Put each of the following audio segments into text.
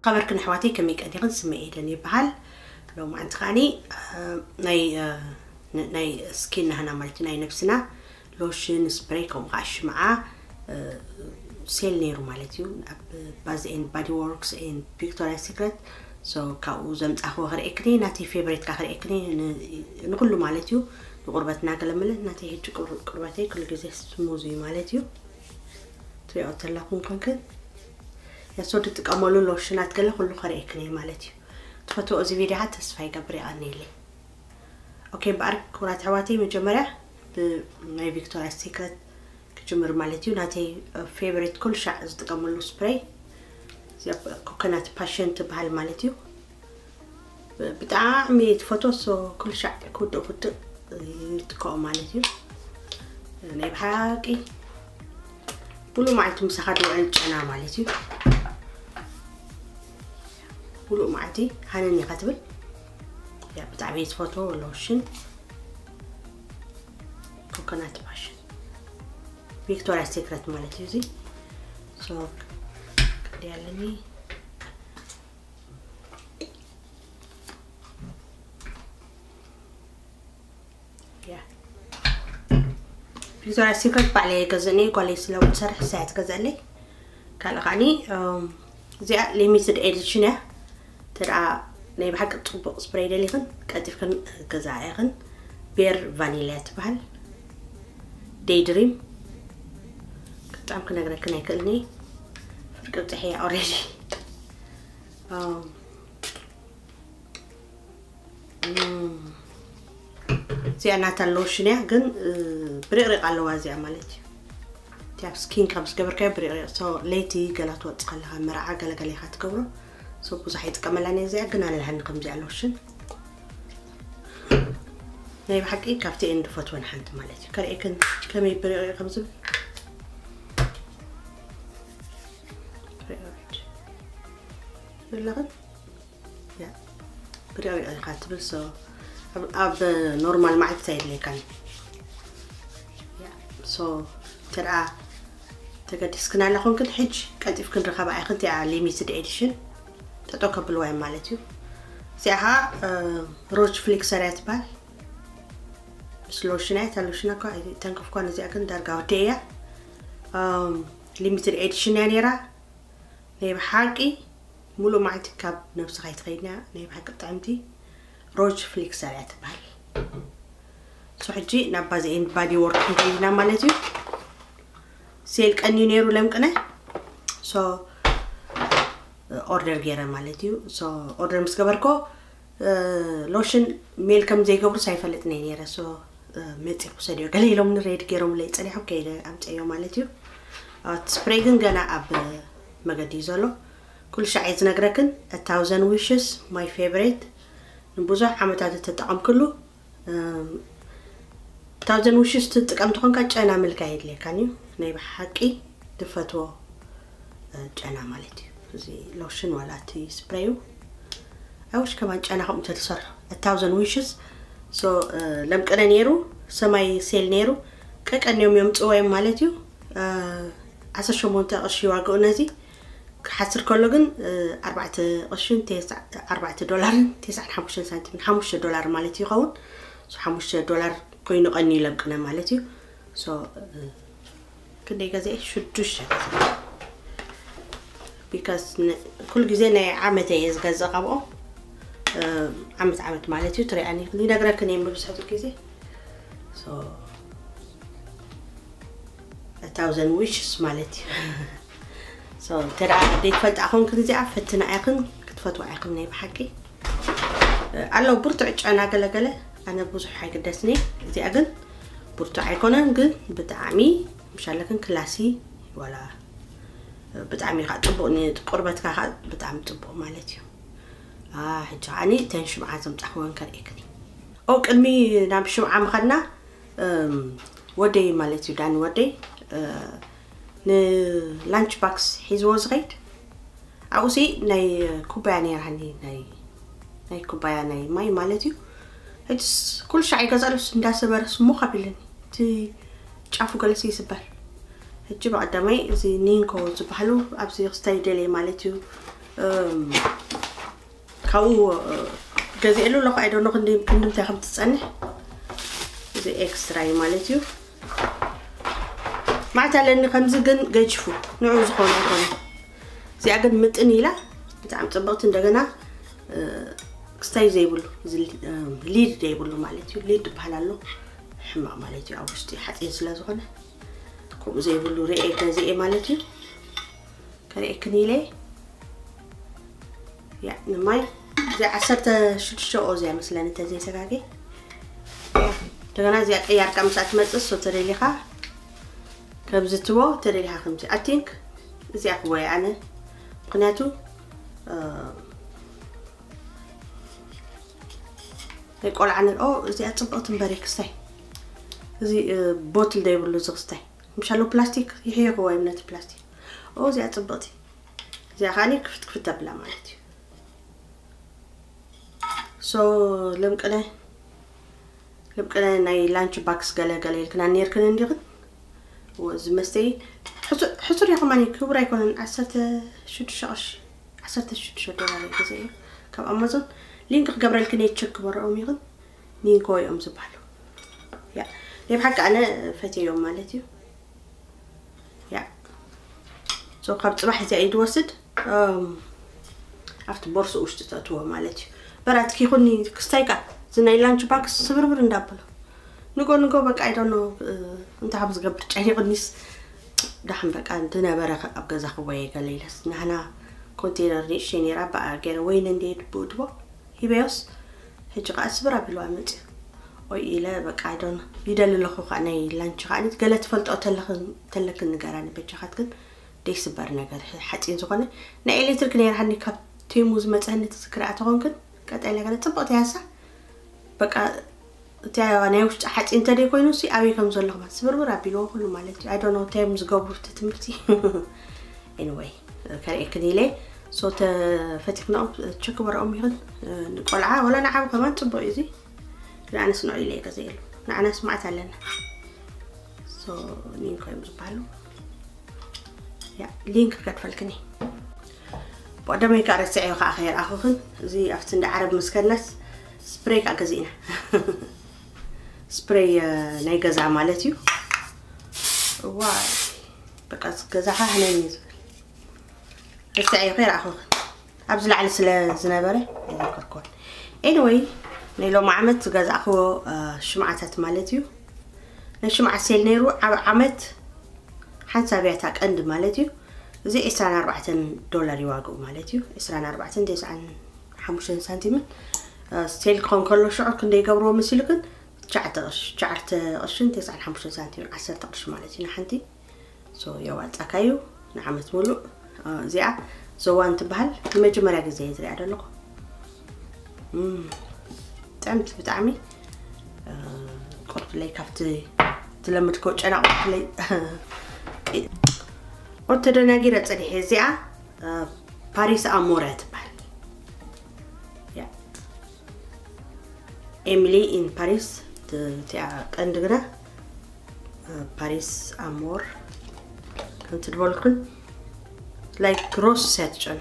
ኸበርክን ኣሕዋተይ ከመይ ቀኒኽን? ስመ ኤደን ይበሃል። ሎማዓንቲ ከዓኒ ናይ ናይ ስኪን ናህና ማለት እዩ፣ ናይ ነብስና ሎሽን፣ ስፕሬይ፣ ከምኡ ከዓ ሽምዓ ሴል ነይሩ ማለት እዩ ኣብ ባዝ ኤንድ ባዲ ወርክስ ኤንድ ቪክቶሪያ ሲክረት። ሶ ካብኡ ዘምፃኽዎ ክርእየክኒ፣ ናተይ ፌቨሬት ከዓ ክርእየክኒ፣ ንኩሉ ማለት እዩ። ንቁርበትና ገለመለ ናተይ ሕጂ ቁርበተይ ኩሉ ግዜ ስሙዝ እዩ ማለት እዩ። ትሪኦ ተላኹም ኮንክን ያሶ ትጥቀመሉ ሎሽናት ገለ ኩሉ ከርእየክን እየ ማለት እዩ። ትፈትዎ እዚ ቪድዮ ተስፋ ይገብር። ይቐንየለይ። ኦኬ፣ እምበኣር ክቡራት ኣሕዋተይ፣ መጀመርያ ብናይ ቪክቶሪያ ሲክረት ክጅምር ማለት እዩ። ናተይ ፌቨሪት ኩሉ ሻዕ ዝጥቀመሉ ስፕሬይ እዚኣ ኮኮናት ፓሽን ትበሃል ማለት እዩ። ብጣዕሚ ትፈትዎ ሶ ኩሉ ሻዕ ክውድእ ክውድእ ይትከኦ ማለት እዩ። ናይ ብሓቂ ሙሉእ መዓልቲ ምሳኻ ድውዕል ጨና ማለት እዩ። ሙሉእ መዓልቲ ሃነን ኢኻ ትብል። ያ ብጣዕሚ እየ ዝፈትዎ ሎሽን ኮኮናት ፓሽን ቪክቶሪያ ሲክረት ማለት እዩ። እዚ ሶ ክንደይ ኣለኒ? ያ ቪክቶሪያ ሲክረት ባዕለይ ገዝእኒ፣ ጓለይ ስለ ትሰርሕ እሳያ ትገዝአለይ። ካልእ ከዓኒ እዚኣ ሊሚትድ ኤዲሽን እያ። ተደኣ ናይ ብሓቂ ፅቡቅ ስፕሬይ ደሊኽን ቀልጢፍክን ገዛ ኢኽን። ቤር ቫኒላ ትበሃል። ዴይ ድሪም ክጣም ክነግረክን ኣይክእልኒ። ፍርቂ ብፅሐ እያ ኦሬዲ። እዚኣ ናታ ሎሽን እያ ግን ብሪቕሪቕ ኣለዋ እዚኣ ማለት እዩ። እቲ ኣብ ስኪን ካብ ዝገበርካዮ ብሪቕሪቕ ሶ ለይቲ ገላ ትወፅእ ከለካ መርዓ ገለገለ ኢካ ትገብሮ። ሶ ብዙሕ ኣይጥቀመላን እየ እዚኣ ግን ኣለሃኒ ከምዚኣ ሎሽን። ናይ ብሓቂ ካብቲ እየን ዝፈትወን ሓንቲ ማለት እዩ። ከርእየክን ከመይ ብሪቕሪቕ ከም ዝብል ዘለኽን ብሪቕሪቕ ኢኻ ትብል። ሶ ኣብ ኖርማል መዓልቲ ኣየድልየካን። ሶ እንተ ደኣ ተገዲስክን ኣለኹን ግን ሕጂ ቀልጢፍክን ርኸባ ኢኽን። እቲኣ ሊሚትድ ኤዲሽን ጠጠው ከብልዋ እዮም ማለት እዩ። እዚኣ ኸዓ ሮጅ ፍሊክሰር እያ ትበሃል። ምስ ሎሽን እያ እታ ሎሽን እኳ ኣይተንከፍኳን። እዚኣ ግን ዳርጋ ወደ እያ። ሊሚትድ ኤዲሽን እያ ነይራ። ናይ ብሓቂ ሙሉእ መዓልቲ ካብ ነብስኻ ኣይትኸይድን እያ። ናይ ብሓቂ ጥዕምቲ ሮጅ ፍሊክሰር እያ ትበሃል። ሶ ሕጂ ናብ ባዝ ኤንድ ባዲ ወርክ ክንከይድና ማለት እዩ። ሴል ቀንዩ ነይሩ ለምቅነ ሶ ኦርደር ገይረ ማለት እዩ። ሶ ኦርደር ምስ ገበርኮ ሎሽን ሜል ከም ዘይገብሩስ ኣይፈልጥን እየ ነይረ። ሶ መፂ ክውሰድዮ ገለ ኢሎም ንሬድ ገይሮምለይ ፀኒሖም ከይደ ኣምፀዮ ማለት እዩ። እቲ ስፕሬይ ግን ገና ኣብ መገዲ እዩ ዘሎ። ኩሉ ሻዕ እየ ዝነግረክን ታውዘንድ ዊሽስ ማይ ፌቨሬት ንብዙሕ ዓመታት እተጠቐምክሉ። ታውዘንድ ዊሽስ ትጥቀም ተኾንካ ጨና ምልካ የድልየካን እዩ። ናይ ብሓቂ ትፈትዎ ጨና ማለት እዩ። እዚ ሎሽን ዋላ እቲ ስፕሬዩ ኣይውሽ ከማን ጨና ከምኡ ተተሰርሑ ታውዘንድ ዊሽስ። ሶ ለምቅነ ነይሩ ሰማይ ሴል ነይሩ ቀቀንዮም እዮም ፅወዮም ማለት እዩ። ዓሰርተ ሸሞንተ ቅርሺ ዋግኡ ነዚ ክሓስር ከሎ ግን ኣርባዕተ ቅርሽን ኣርባዕተ ዶላርን ተስዓን ሓሙሽተን ሳንቲምን ሓሙሽተ ዶላር ማለት ይኸውን። ሓሙሽተ ዶላር ኮይኑ ቀኒ ለምቅነ ማለት እዩ። ክንደይ ገዘ ሽዱሽተ ገዘ ቢካስ ኩሉ ግዜ ናይ ዓመት እየ ዝገዝእ ካብኦም። ዓመት ዓመት ማለት እዩ ትሪኣኒ ይነግረክን እየ መብዝሕቱ ግዜ። ታውዘንድ ዊሽስ ማለት እዩ። እንተ ደኣ ዘይትፈልጣ ኮንክን እዚኣ ፈትና ኢኽን ክትፈትዋ ኢኽን ናይ ብሓቂ። ኣለዉ ብርቱዕ ጨና ገለገለ ኣነ ብዙሕ ኣይግደስኒ። እዚኣ ግን ብርቱዕ ኣይኮነን ግን ብጣዕሚ ምሻለክን ክላሲ ዋላ ብጣዕሚ ከዓ ፅቡቅ ንቁርበትካ ከዓ ብጣዕሚ ፅቡቅ ማለት እዩ። ሕጂ ከዓኒ ተን ሽምዓ ዘምፃኽወን ከርእየክኒ። ኦ ቅድሚ ናብ ሽምዓ ምኸድና ወደይ ማለት እዩ ዳኒ ወደይ ንላንች ባክስ ሒዝዎ ዝኸይድ ኣብኡሲ ናይ ኩባያ ነይራኒ ናይ ናይ ኩባያ ናይ ማይ ማለት እዩ። ሕጅስ ኩሉ ሻዕ ይገዛሉስ እንዳሰበረስ ሞኽ ኣቢለኒ እቲ ጫፉ ገለሲ ይስበር። ሕጂ ብቐዳማይ እዚ ኒንኮ ዝበሃሉ ኣብዚ ክስታይ ደልየ ማለት እዩ። ካብኡ ገዚእሉ ኣለኹ። ኣይደኖ ክንዲ ክንድምታይ ከም ትጸንሕ እዚ ኤክስትራ እዩ ማለት እዩ። ማዕት ኣለኒ ከምዚ ግን ገጅፉ ንዑ ዝኾነ ኣይኮነ። እዚኣ ግን ምጥን ኢላ ብጣዕሚ ጽብቕቲ። እንደገና ክስታይ ዘይብሉ ሊድ ዘይብሉ ማለት እዩ። ሊድ ይበሃል ኣሎ ሕማቕ ማለት እዩ። ኣብ ውሽጢ ሓፂን ስለ ዝኾነ ከምኡ ዘይብሉ ርኤ ገዚኤ ማለት እዩ። ከርእየክን ኢለ ያ ንማይ እዚኣ ዓሰርተ ሽዱሽተ ኦ እዚኣ መስለኒ ተዘይሰጋገ። እንደገና እዚኣ ቀያርካ ምስኣ ትመፅእ ሶ ተደሊኻ ከምዚ ትቦ ተደሊኻ ከምዚ ኣቲንክ እዚኣ ክወየ ኣነ ምክንያቱ ናይ ቆልዓ ነ ኦ እዚኣ ፅብቕቲ እምበሪ ክስታይ እዚ ቦትል ዘይብሉ እዚ ክስታይ ምሻሎ ፕላስቲክ ይሕየኽዎ እዮም ነቲ ፕላስቲክ ኦ እዚኣ ፅብቕቲ እዚኣ ከዓኒ ክፍት ክፍት ኣብላ ማለት እዩ። ሶ ለምቅነ ለምቅነ ናይ ላንች ባክስ ገለ ገለ ኢልክና ነርክን እንዲኽን እዚ መስተይ ሕሱር እያ ከማኒ ክቡር ኣይኮነን። ዓሰርተ ሽዱሽተ ቅርሺ ዓሰርተ ሽዱሽተ ዶላር እዩ ግዜ እዩ ካብ ኣማዞን ሊንክ ክገብረልክን እየ ቸክ ክበረኦም ይኽን ኒንኮ እዮም ዝበሃሉ። ያ ናይ ብሓቂ ኣነ ፈትዮም ማለት እዩ። ያ ሶ ካብ ፅባሕ እዚኣ እዩ ዝወስድ ኣብቲ ቦርስ ውሽጢ ተእትዎ ማለት እዩ። በራት ኪኹኒ ክስታይ ካ እዚ ናይ ላንች ባክስ ስብርብር እንዳበሎ ንጎ ንጎ በቃ ኣይደኖ እንታይ ከም ዝገብር ጨኒቕኒስ ዳሕን በቃ ዝነበረ ኣብ ገዛ ክወየ ገለ ኢለስ ናህና ኮንቴነር ንእሽተይ ነይራ በኣ ገይረ ወይነ እንደ ድቦ ድቦ ሂበዮስ ሕጂ ከዓ ስብር ኣቢልዋ መፅዩ። ኦይ ኢለ በቃ ኣይደኖ ይደሊ ኣለኹ ከዓ ናይ ላንች ከዓ ገለ ትፈልጦ ተለኽን ንገራኒ በጃኻት ግን ደይስበር ነገር ሓፂን ዝኾነ ናይ ኤሌክትሪክ ነይርሃኒ ካብ ቴሙ ዝመፀኒ ትዝክርኣ ተኾንክን ቀጣይ ነገር ፅብቕቲ ያሳ በቃ እቲ ናይ ውሽጢ ሓፂን እንተደይ ኮይኑ ሲ ኣበይ ከም ዘሎ ከማን ስብርብር ኣቢልዎ ኩሉ ማለት እዩ ኣይዶኖ እንታይ እዮም ዝገብሩ እቲ ትምህርቲ ኤኒወይ ከርእየክን ኢለ ሶ ተፈቲኽናኦም ቸክ በረኦም ይኽን ንቆልዓ ወላ ንዓብ ከማን ፅቡቅ እዩ እዚ ንኣነስ ንዑ ኢለ ገዘ የሉ ንዓናስ ማዓት ኣለና ሶ ኒንኮ እዮም ዝበሃሉ ያ ሊንክ ከድፈልክኒ ብቀደመይ ከዓ ረስዐዮ ከዓ ከየርኣኹኽን እዚ ኣብቲ እንዳ ዓረብ ምስከድናስ ስፕሬይ ከዓ ገዚእና ስፕሬይ ናይ ገዛ ማለት እዩ እዋ በቃ ገዛኻ ህነኒ ዝብል ረስዐዮ ከየርኣኹኽን ኣብዚ ላዕሊ ስለ ዝነበረ ኣይዘከርኩዎን ኤኒወይ ናይ ሎም ዓመት ዝገዛእክዎ ሽምዓታት ማለት እዩ ናይ ሽምዓ ሴል ነይሩ ኣብ ዓመት ሓንሳብ እያ እታ ቀንዲ ማለት እዩ እዚ ዕስራን ኣርባዕተን ዶላር ይዋግኡ ማለት እዩ ዕስራን ኣርባዕተን ተስዓን ሓሙሽተን ሳንቲምን ሴል ክኾን ከሎ ሽዑ ክንደ ይገብርዎ መሲሉክን ትሽዓተ ቅርሺ ትሽዓተ ቅርሽን ተስዓን ሓሙሽተን ሳንቲምን ዓሰርተ ቅርሺ ማለት እዩ ንሓንቲ የዋጣካ እዩ ንዓመት ሙሉእ እዚኣ ዘዋን ትበሃል ንመጀመርያ ግዜ እየ ዝሪኣ ዘለኹ ጥዕምቲ ብጣዕሚ ቁርጥለይ ካብቲ ትለምድኮ ጨና ቁርጥለይ ቁርጥ ተደናጊረ ፀኒሐ እዚኣ ፓሪስ ኣሞር እያ ትበሃል ኤሚሊ ኢን ፓሪስ እቲኣ ቀንዲ ግና ፓሪስ ኣሞር ከምቲ ድበልኩን ላይክ ሮስ እያ ትጨኑ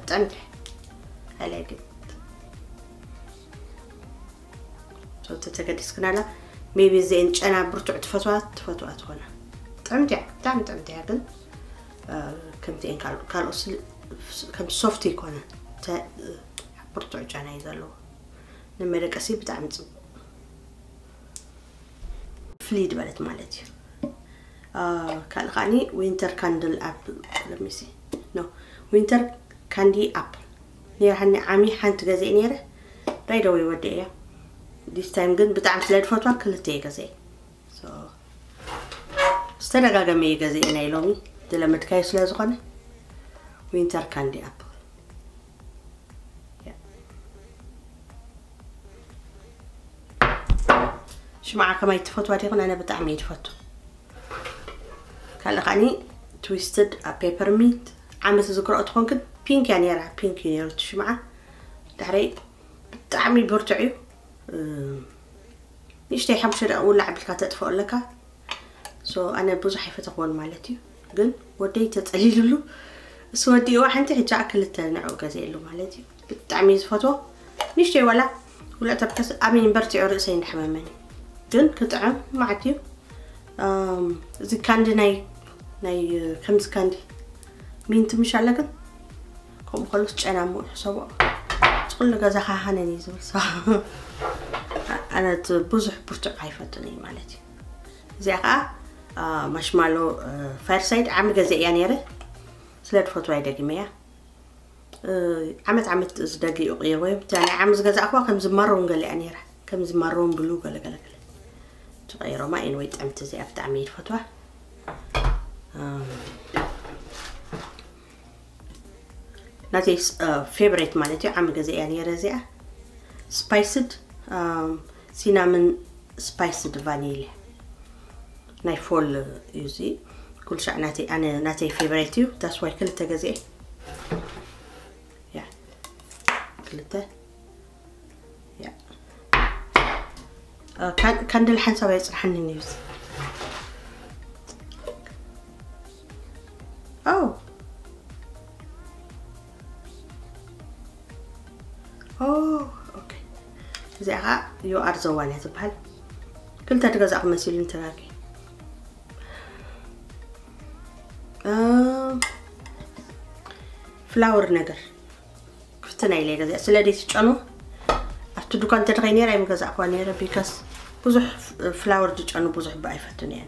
ጠምደ ኣይላይክ ሶ ተተገዲስክናላ ሜቢ እዚአን ጨና ብርቱዕ ትፈትዋ ትፈትዋ ትኾና ጥዕምቲ እያ ብጣዕሚ ጥዕምቲ እያ ግን ከምቲአን ካልኦት ከምቲ ሶፍት ይኮነ ብርቱዕ ጨና እዩ ዘለዎ ንመደቀሲ ብጣዕሚ ፅቡቅ ፍልይ ዝበለት ማለት እዩ ካልእ ከዓኒ ዊንተር ካንድል ኣፕ ለሚሲ ኖ ዊንተር ካንዲ ኣፕ ነይርሃኒ ዓሚ ሓንቲ ገዚእ ነይረ ራይደወይ ወደ እያ ዲስ ታይም ግን ብጣዕሚ ስለ ዝፈትዋ ክልተ እየ ገዚአ ዝተደጋገመ እየ ገዚአ ናይ ሎሚ ዝለመድካዮ ስለ ዝኾነ ዊንተር ካንዲ ኣፕ ሽምዓ ከማይ ትፈትዋ ዲኹን ኣነ ብጣዕሚ እየ ትፈቱ ካልእ ከዓኒ ትዊስትድ ኣብ ፔፐርሚንት ዓመት ዝክረኦ ትኾንክን ፒንክ እያ ነይራ ፒንክ እዩ ነይሩ እቲ ሽምዓ ድሕረይ ብጣዕሚ ብርቱዕ እዩ ንእሽተይ ሓሙሽተ ደቂ ውላዕ ኣቢልካ ተጥፍኦ ኣለካ ሶ ኣነ ብዙሕ ኣይፈተኽዎን ማለት እዩ ግን ወደይ ተፀሊሉሉ እሱ ወዲእዋ ሓንቲ ሕጂ ክልተ ንዕኡ ገዚኤሉ ማለት እዩ። ብጣዕሚ ዝፈትዎ ንሽተይ ዋላ ውልዕ ተብከስ ኣበይ እምበር ትዕኡ ርእሰይ እንዳሕመመኒ። ግን ክጥዕም መዓት እዩ። ኣም፣ እዚ ካንዲ ናይ ናይ ከምዚ ካንዲ ሚንት ምሽ ኣለ ግን ከምኡ ከሎስ ጨና ምኡ ሕሰቦ። ኩሉ ገዛ ካሃነን እዩ ዝብል ሰው ኣነ እቲ ብዙሕ ብርቱዕ ኣይፈቱን እዩ ማለት እዩ። እዚኣ ከዓ ማሽማሎ ፋየርሳይድ ዓሚ ገዘ እያ ነይረ። ስለ ድፈትዋ ይደግመያ። ዓመት ዓመት ዝደግኡ ቅይር ወይ ብታ ናይ ዓመት ዝገዛእኳ ከም ዝማሮን ገለ እያ ነይራ። ከም ዝማሮን ብሉ ገለ ገለ ገለ ትቀይሮማ። ኤንወይ ጥዕምቲ እዚኣ ብጣዕሚ ይፈትዋ። ናተይ ፌቨሬት ማለት እዩ። ዓሚ ገዘ እያ ነይረ እዚኣ ስፓይስድ ሲናምን ስፓይስድ ቫኒል ናይ ፎል እዩ እዚ። ኩሉ ሻዕ ናተይ ኣነ ናተይ ፌቨሬት እዩ። ዳስ ዋይ ክልተ ገዚኤ ያ ክልተ ያ ካንድል ሓንሳብ ኣይፅርሓኒ ኒውስ ኦ ኦ ኦኬ። እዚኣ ከዓ ዩ ኣር ዘዋን እያ ዝበሃል። ክልተ ድገዛእኹ መሲሉ እንተራኪ ፍላወር ነገር ክፍትና ኢለ ገዚኣ ስለ ደይ ትጨኑ ኣብቲ ድኳን እንተድኸይ ነይረ ኣይምገዛእኳ ነይረ። ቢካስ ብዙሕ ፍላወር ዝጨኑ ብዙሕ ባ ኣይፈቱን እየ።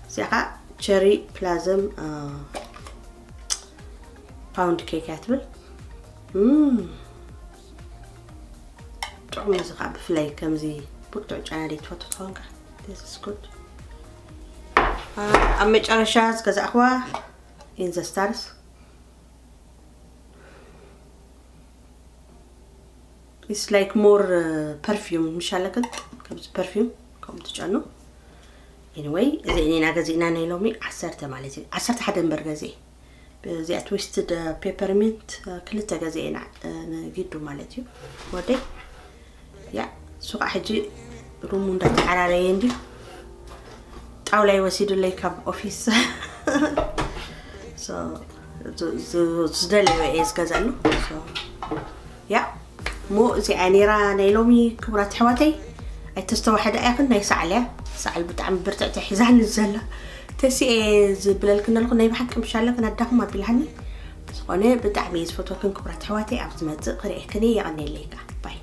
እዚኣ ከዓ ቸሪ ፕላዘም ፓውንድ ኬክ እያ ትብል። ጥዑም እዚ ከዓ ብፍላይ ከምዚ ብርቱዕ ጨና ደይ ትፈቱ ትኸውን ከዓ ስ ጉድ። ኣብ መጨረሻ ዝገዛእኽዋ ኢንዘስታርስ ኢስ ላይክ ሞር ፐርፊም ምሻለክን ከምዚ ፐርፊም ከምኡ ትጨኑ። ኤኒወይ እዚ እኔና ገዚእና ናይ ሎሚ ዓሰርተ ማለት እዩ። ዓሰርተ ሓደ እምበር ገዚእ እዚኣ ትዊስትድ ፔፐርሚንት ክልተ ገዚኤና ንጊዱ ማለት እዩ። ወደይ ያ ሱቃ ሕጂ ሩሙ እንዳተዓራረየ እንዲ ጣውላ ይወሲዱለይ ካብ ኦፊስ። ዝደለዮ እየ ዝገዛሉ። ያ እሞ እዚኣ ነይራ ናይ ሎሚ ክቡራት ኣሕዋተይ። ኣይተስተዋሕዳ ኢኽን ናይ ሰዓል እያ። ሰዓል ብጣዕሚ ብርትዕቲ ሒዛኒ ዘላ ተሲኤ ዝብለልክን ኣለኹ ናይ ብሓቂ ምሻለክን ኣዳኹም ኣቢልሃኒ። ዝኾነ ብጣዕሚ እየ ዝፈትወክን ክቡራት ኣሕዋተይ። ኣብ ዝመፅእ ክርእየክን እየ። የቐኒየለይ ከዓ ባይ።